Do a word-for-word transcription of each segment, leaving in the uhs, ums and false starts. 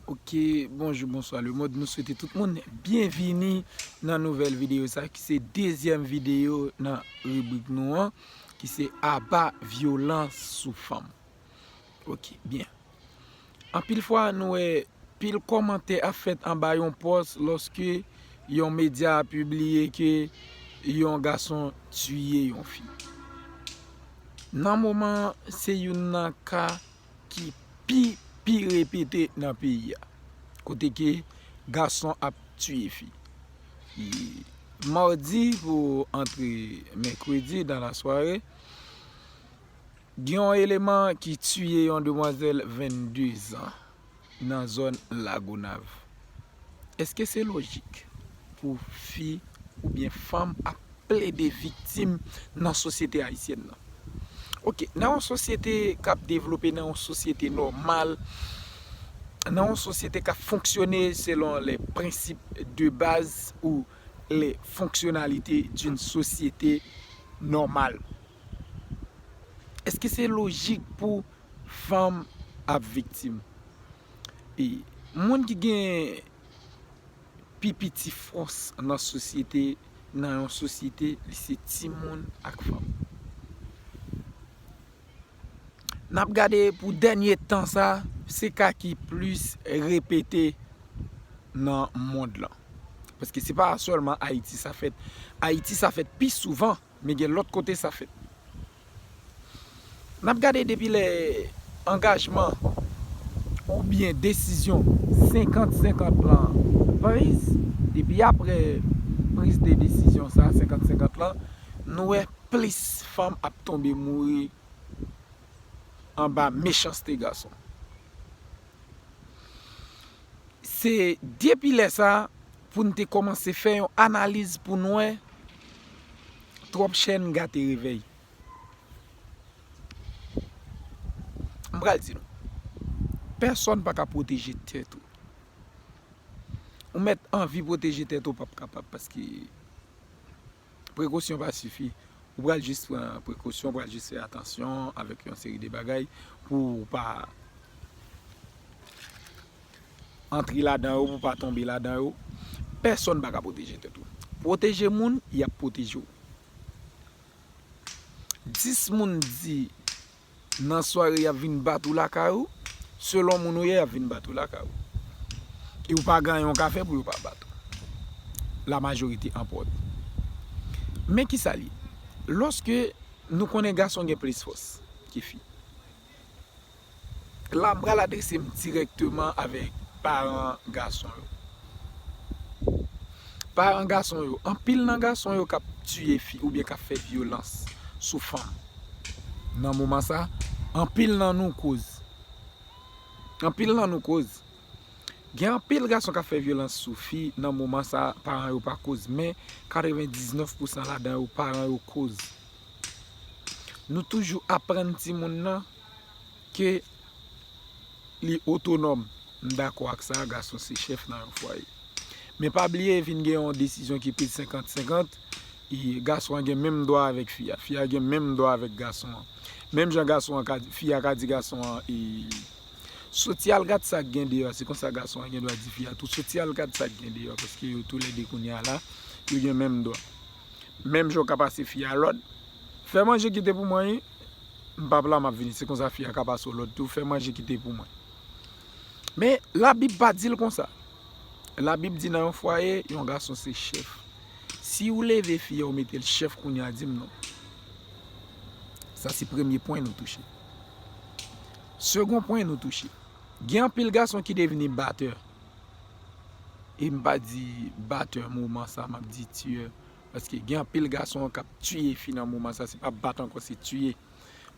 Ok, bonjou, bonswa lemond. Nou swete tout moun byenvini nan nouvèl videyo sa ki se dezyèm videyo nan ribrik nou an, ki se Aba vyolans sou fanm. Ok, byen. Anpil fwa nou wè pil kòmantè ap fèt anba yon pòs lòske yon medya pibliye ke yon gason tiye yon fi. Nan moman se youn nan ka ki pi pi repete nan peyi a, kote ke gason ap tiye fi. E madi pou antre mèkredi dan lasware, gen yon eleman ki tiye yon demwazèl vennde zan nan zòn Lagonav. Èske se lojik pou fi oubyen fanm ap plede viktim nan sosyete ayisyèn nan? Ok, nan yon sosyete k ap devlope, nan yon sosyete nòmal, nan yon sosyete k ap fonksyone selon les principes de base ou les fonctionnalités d'une société normale, èske se lojik pou fanm ap viktim? E moun ki gen pi piti fòs nan sosyete, nan yon sosyete, li se timoun ak fanm. N ap gade pou dènye tan sa, se ka ki plis repete nan mond lan. Paske se pa sèlman Ayiti sa fèt. Ayiti sa fèt pi souvan, men gen lòt kote sa fèt. N ap gade depi lè angajman oubyen desizyon senkant senkant lan priz, depi apre priz de desizyon sa senkant senkant lan, nou wè plis fanm ap tonbe mouri anba mechanste gason. Se depi lè sa pou n te kòmanse fè yon analiz pou n wè twòp chèn gate revèy. M pral di nou, pèsonn pa ka pwoteje tèt ou. Ou mèt anvi pwoteje tèt ou, p ap kapab, paske prekosyon pa sifi. Ou pral jis pran prekosyon, ou pral jis fè atansyon avèk yon seri de bagay pou w pa antre ladan yo, pou w pa tonbe ladan yo. Pèsonn pa ka pwoteje tèt ou. Pwoteje moun, y ap pwoteje w. Dis moun di nan sware y ap vin bat ou lakay ou, selon moun ou ye, y ap vin bat ou lakay ou. E ou pa gen anyen w ka fè pou yo pa bat ou. La majorité emporte. Men ki sa l ye? Lòske nou konnen gason gen plis fòs ke fi. La, m pral adrese m dirèkteman avèk paran gason yo. Paran gason yo, anpil nan gason yo k ap tiye fi oubyen k ap fè vyolans sou fanm nan moman sa, anpil nan nou koz. Anpil nan nou koz. Gen anpil gason k ap fè vyolans sou fi nan moman sa, paran yo pa koz, men katrevendiznèf pousan ladan yo, paran yo koz. Nou toujou aprann timoun nan ke li otonòm. M dakò ak sa, gason se chèf nan yon fwaye. Men pa bliye, vin gen yon desizyon ki plis senkant senkant, e gason an gen menm dwa avèk fi a, fi a gen menm dwa avèk gason an. Menm jan gason an ka, fi a ka di gason an, e, soti al gad sa k gen deyò, se konsa gason an gen dwa di fi a tou, soti al gad sa k gen deyò, paske yo toulède kounye a la, yo gen menm dwa. Menm jan w ka pase fi a lòd, fè manje kite pou mwen wi, m p ap la, m ap vini, se konsa fi a ka pase w lòd tou, fè manje kite pou mwen. Men Labib pa di l konsa. Labib di nan yon fwaye, yon gason se chèf. Si w leve fi a, w mete l chèf kounye a, di m non. Sa se premye pwen nou touche. Segon pwen nou touche. Gen anpil gason ki devni batè. E m pa di batè moman sa, m ap di tiyè. Paske gen anpil gason k ap tiye fi nan moman sa, se pa bat ankò, se tiye.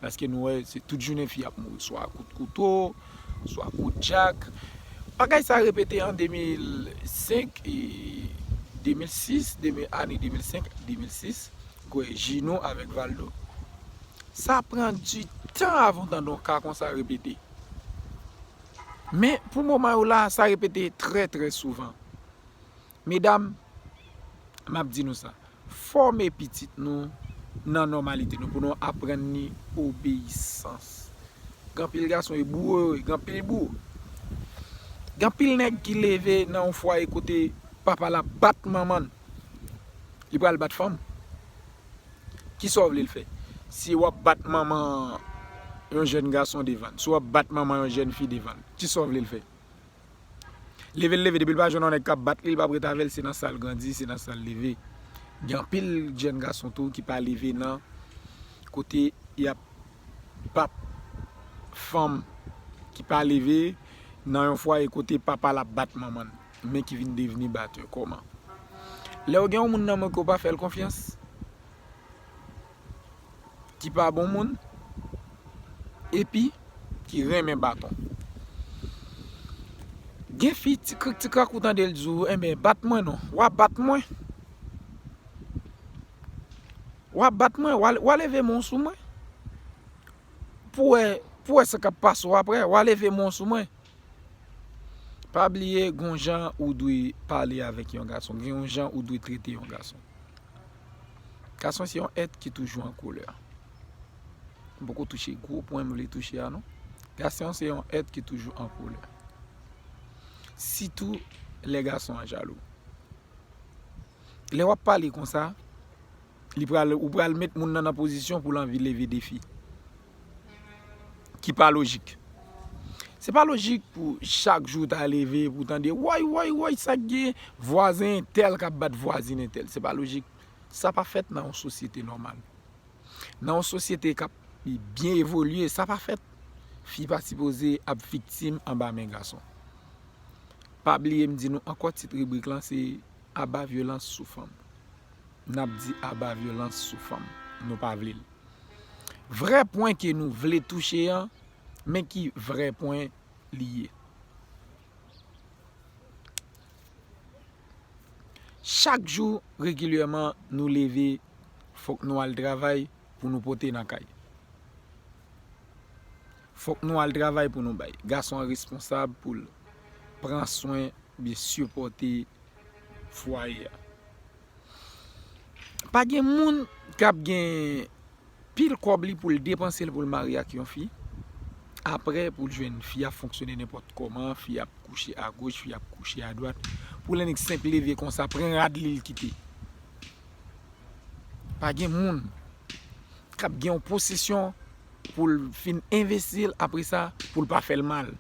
Paske nou wè, se tout jounen fi ap mouri, swa kout kouto, swa kout jak. Bagay sa repete an de mil senk, e de mil sis, de mil, ane de mil senk, de mil sis, kwè Jino avèk Valdo. Sa pran di tan avan w tande yon ka konsa repete. Men, pou moman yo la, sa repete trè, trè souvan. Medam, m ap di nou sa, fòme pitit nou nan nòmalite nou, pou nou aprann li obeyisans. Gen anpil gason, e bouro yo ye, gen anpil bouro. Gen anpil nèg ki leve nan yon fwaye kote papa l ap bat manman l. Li pral bat fanm. Kisa w vle l fè? Si w ap bat manman yon jèn gason devan l, si w ap bat manman yon jèn fi devan l, kisa w vle l fè? Leve l leve, depi l pa jwenn yon nèg k ap bat li, li p ap ret avè l, se nan sa l grandi, se nan sa l leve. Gen anpil jèn gason tou ki pa leve nan kote y ap bat fanm, ki pa leve nan yon fwaye kote papa l ap bat manman l, men ki vin devni batè. Kòman? Lè w gen yon moun nan men ke w pa fè l konfyans, ki pa bon moun, epi ki renmen baton. Gen fi tikrik tikrak ou tande l di w, enben, bat mwen non. W a bat mwen. W a bat mwen, w a, w a leve men w sou mwen. Pou wè, pou wè sa k ap pase w apre, w a leve men w sou mwen. Pa bliye, gen yon jan ou dwe pale avèk yon gason, gen yon jan ou dwe trete yon gason. Gason se yon èt ki toujou an kolè. M poko touche gwo pwen m vle touche a non. Gason se yon èt ki toujou an kolè. Sitou lè gason an jalou. Lè w ap pale konsa, li pral, ou pral met moun nan nan pozisyon pou l anvi leve defi. Ki pa lojik. Se pa lojik pou chak jou w ta leve pou w tande, woy, woy, woy, sa k gen, vwazen entèl k ap bat vwazin entèl. Se pa lojik. Sa pa fèt nan yon sosyete nòmal. Nan yon sosyete k ap byen evolye, sa pa fèt. Fi pa sipoze ap viktim anba men gason. Pa bliye m di nou ankò, tit ribrik lan se aba vyolans sou fanm. N ap di aba vyolans sou fanm. Nou pa vle l. Vrè pwen ke nou vle touche an, men ki vrè pwen li ye. Chak jou, regilyèman, nou leve, fòk nou al travay pou nou pote nan kay. Fòk nou al travay pou nou bay. Gason an responsab pou l pran swen, oubyen sipòte fwaye a. Pa gen moun k ap gen pil kòb li pou l depanse l pou l marye ak yon fi. Apre, pou l jwenn fi ap fonksyone nenpòt kòman, fi ap kouche agoch, fi ap kouche adwat. Pou lè nèg senp leve konsa, pran rad li, l kite. Pa gen moun k ap gen yon posesyon pou l fin envesti l, apre sa, pou l pa fè l mal.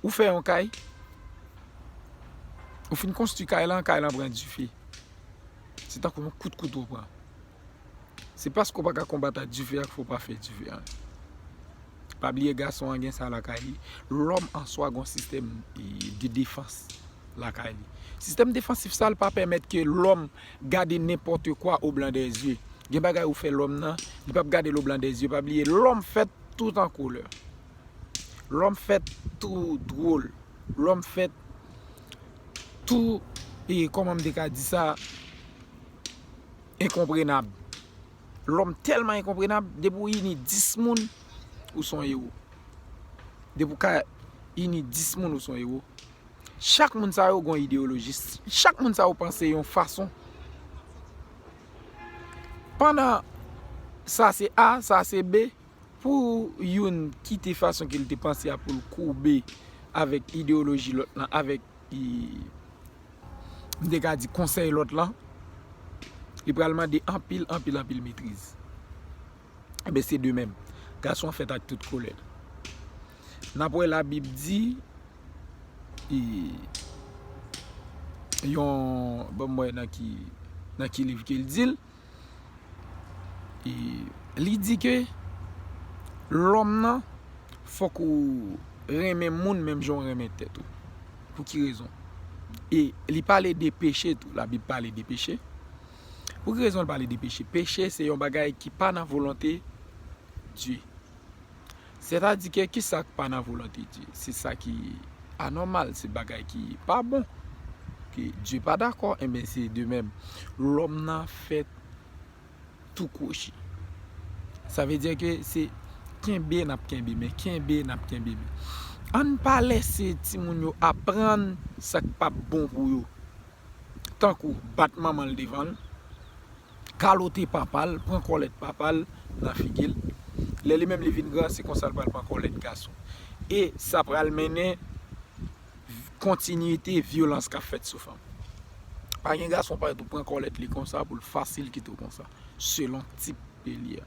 Ou fè yon kay, ou fin konstwi kay lan, kay lan pran dife. Se tankou yon kout kouto w pran. Se paske w pa ka konbat ak dife a k fè w pa fè dife an. Pa bliye gason an gen sa lakay li. Lòm an swa gon sistèm, e, de defans lakay li. Sistèm defansif sa l pa pèmèt ke lòm gade nenpòt kwa o blan dè zye. Gen bagay ou fè lòm nan, li p ap gade l o blan dè zye. Pa bliye, lòm fèt tout an kolè. Lòm fèt tou dwòl. Lòm fèt tou, e, kòman m te ka di sa, enkonprenab. Lòm tèlman enkonprenab, depi w ini dis moun, ou se yon ewo. Depi w ka ini dis moun, ou se yon ewo. Chak moun sa yo gon ideyoloji. Chak moun sa yo panse yon fason. Pandan sa se A, sa se B, pou youn kite fason ke l te panse a pou l koube avèk ideyoloji lòt lan, avèk, e, m te ka di konsèy lòt lan, li pral mande anpil, anpil, anpil metriz. Enben, se de menm. Gason an fèt ak tout kolè l. N ap wè Labib di, e, yon, ban m wè nan ki, nan ki liv ke l di l. E, li di ke lòm nan, fòk ou renmen moun menm jan w renmen tèt ou. Pou ki rezon? E li pale de peche tou, Labib pale de peche. Pou ki rezon l pale de peche? Peche se yon bagay ki pa nan volonte Dye. Sètadi ke kisa k pa nan volonte Dye? Se sa ki anòmal, se bagay ki pa bon, ke Dye pa dakò, enben se de menm. Lòm nan fèt tou kwochi. Sa vle di ke se kenbe n ap kenbe men, kenbe n ap kenbe men. Ann pa lèse timoun yo aprann sa k p ap bon pou yo. Tankou bat manman l devan l, kalote papa l, pran kòlèt papa l nan figi l. Lè li menm li vin gran, se konsa l pral pran kòlèt gason. E sa pral mennen kontinite vyolans k ap fèt sou fanm. Pa gen gason parèt ou pran kòlèt li konsa pou l fasil kite w konsa, selon tip ke li a.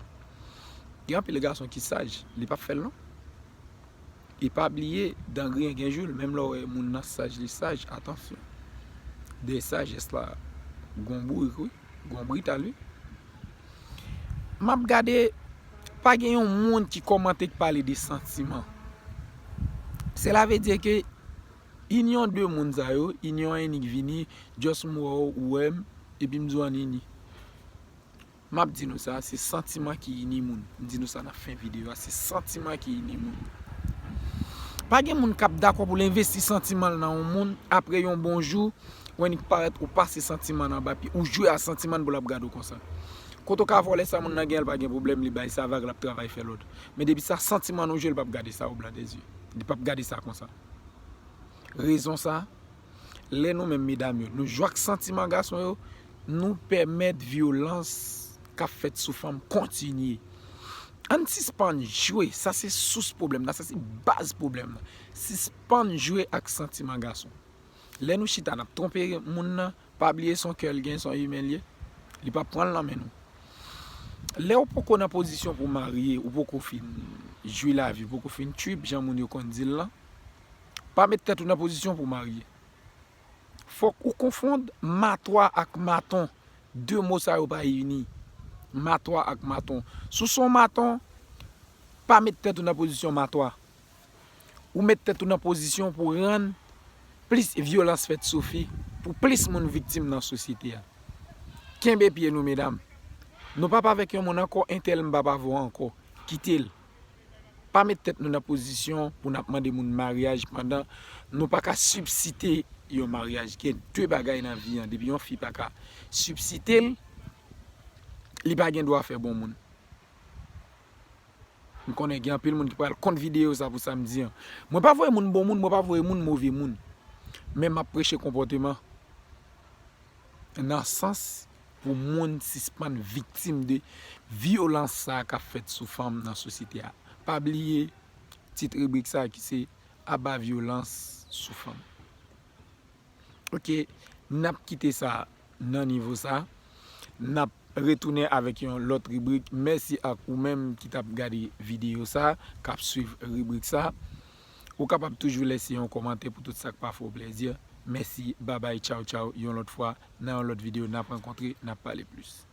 Gen anpil gason ki saj, li p ap fè l non. E pa bliye, dan griyen gen jou l, menm lè w wè moun nan saj, li saj, atansyon. Dèyè sajès la, gon bourik wi, gon brital wi. M ap gade, pa gen yon moun ki kòmante k pale de santiman. Sela vle di ke inyon de moun sa yo, inyon an inik vini, just m wè w, ou wè m, epi m di w ann ini. M ap di nou sa, se santiman ki ini moun. M di nou sa nan fen videyo a, se santiman ki ini moun. Pa gen moun k ap dakò pou l envesti santiman l nan yon moun, apre yon bon jou, w annik parèt ou pase santiman l anba pye, ou jwe a santiman l pou l ap gade w konsa. Kote w ka vòlè sa moun nan gen an, l pa gen pwoblèm, li bay sa vag, l ap travay fè lòt. Men depi sa santiman nou jwe, l p ap gade sa o blan de zye. Li p ap gade sa konsa. Rezon sa, lè nou menm medam yo, nou jwe ak santiman gason yo, nou pèmèt vyolans k ap fèt sou fanm kontinye. Ann sispann jwe, sa se sous pwoblèm nan, sa se baz pwoblèm nan. Sispann jwe ak santiman gason. Lè nou chita n ap twonpe moun nan, pa bliye se yon kè l gen, se yon imen l ye. Li p ap pran l nan men nou. Lè w poko nan pozisyon pou w marye, ou poko fin jwi lavi, ou poko fin trip, jan moun yo konn di l lan, pa met tèt ou nan pozisyon pou w marye. Fòk ou konfonn matwa ak maton. De mo sa yo pa ini. Matwa ak maton. Si w se yon maton, pa met tèt ou nan pozisyon matwa. Ou met tèt ou nan pozisyon pou rann plis vyolans fèt sou fi, pou plis moun viktim nan sosyete a. Kenbe pye nou, medam. Nou p ap avèk yon moun ankò, entèl m p ap avè w ankò. Kite l. Pa met tèt nou nan pozisyon pou n ap mande moun maryaj pandan nou pa ka sibsite yon maryaj. Gen de bagay nan vi an, depi yon fi pa ka sibsite l, li pa gen dwa fè bon moun. M konnen gen anpil moun ki pral kont videyo sa pou sa m di an. Mwen pa voye moun bon moun, mwen pa voye moun move moun. Men m ap preche konpòteman nan sans pou moun sispann viktim de vyolans sa k ap fèt sou fanm nan sosyete a. Pa bliye tit ribrik sa ki se aba vyolans sou fanm. Ok, n ap kite sa nan nivo sa. N ap retounen avèk yon lòt ribrik. Mèsi ak ou menm ki t ap gade videyo sa, k ap swiv ribrik sa. Ou kapab toujou lèse yon kòmantè pou tout sa k pa fè w plèzi. Mèsi, babay, tchaw tchaw, yon lòt fwa, nan yon lòt videyo, n ap rankontre, n ap pale plis.